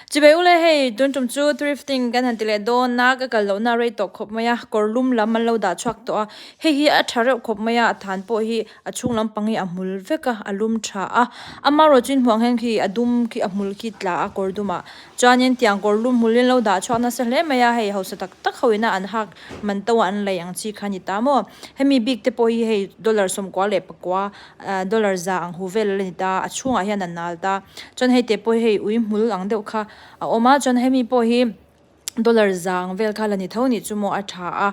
Chibei ule hei tun tum chu thrifting kan han ti leh dawn a ka kal lohna a rei tawh khawp mai a kawr lum lam an lo dah chhuak tawh a hei hi a tha reuh khawp mai a a than pawh hi a chhung lampang hi a hmul vek a a lum tha a amaherawh chu inhmuh ang hian khi a dum khi a hmul khi tla a kawr dumah chuanin tiang kawr lum hmul hi an lo dah chhuak nasa hle mai a hei hausa tak tak ho ina an hak man to a an lei ang chi kha a ni ta maw hemi bik te pawh hi hei dollar sawmkua leh pakua ahh dollar za ang hu vel a ni ta a chhungah hian a nal ta chuan hei te pawh hi hei ui hmul ang deuh kha a awm a chuan hemi pawh hi dollar za ang vel kha la ni tho anih chu maw a tha a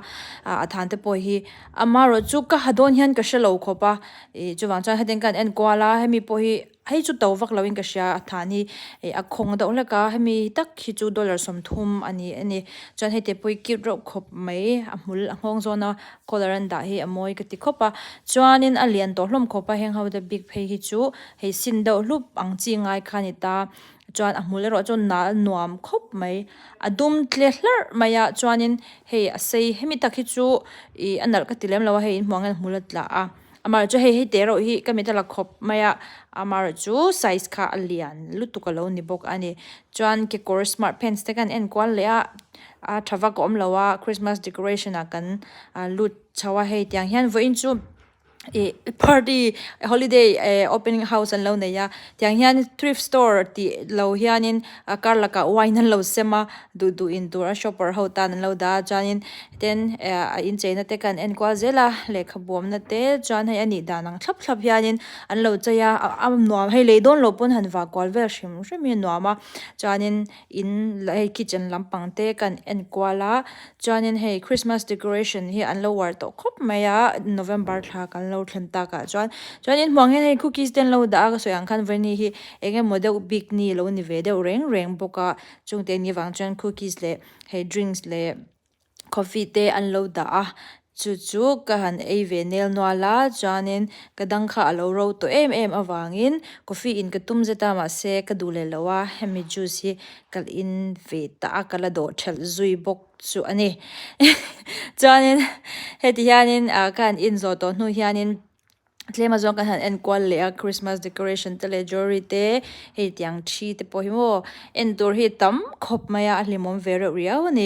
ah a than te pawh hi amaherawh chu ka ha dawn hian ka hrelo khawp a ih chuvang chuan hetiang ka han en kual a hemi pawh hi hei chu to vak lo in ka hria a than hi ih a khawng deuh hlek a hemi tak hi chu dollar sawmthum a ni a ni chuan hei te pawh hi cute reuh khawp mai a hmul a nghawng zawn a collar an dah hi a mawi ka ti khawp a chuanin a lian tawh hlawm khawp a heng ho te bik phei hi chu hei sin deuh hlup ang chi ngai kha a ni ta chuan a hmul erawh chuan nal nuam khawp mai a dum tle hlarh mai a chuanin hei a sei hemi tak hi chu ih a nalh ka ti lem lo a hei inhmuh ang hian a hmul a tla a amaherawhchu hei hei te erawh hi ka mit a la khawp mai a amaherawhchu size kha a lian lutuk a lo ni bawk a ni chuan kekawr smart pants te khan en kual leh a a tha vak a awm lo a christmas decoration ah kan lut chho a hei tiang hian vawiin chu ih party holiday eh opening house an lo nei a tiang hian thrift store tih lo hianin a kar lakah wine an lo sem a duh duh in tur a shopper ho tan an lo dah a chuanin ten eh a incheina te kha an en kual zel a lehkhabu awmna te chuan hei a nih dan ang thlap thlap hianin an lo chei a a nuam hei lei dawn loh pawn han vah kual vel hrim hrim hi a nuam a chuanin in hei kitchen lampang te kan en kual a chuanin hei christmas decoration hi an lo uar tawh khawp mai a november thla kan lo thlen tak ah chuan chuanin hmuh ang hian hei cookies te an lo dah a ka sawi ang khan vawiini hi eng emaw deuh bik ni alo ni ve deuh reng reng bawk a chungte ni vang chuan cookies leh hei drinks leh coffee te an lo dah a chu chu ka han ei ve nel nual a chuanin ka dang kha alo ro tawh em em avangin coffee in ka tum zet a mahse ka duh leh lo a hemi juice hi ka in ve ta a ka la dawh thelh zui bawk chu a ni chuanin heti hianin ah ka han in zawh tawh hnu hianin. Tlem azawng kan han en kual leh a christmas decoration te leh jewelry te hei tiang thi te pawh hi maw en tur hi tam khawp mai a a hlimawm ve reuh riau a ni.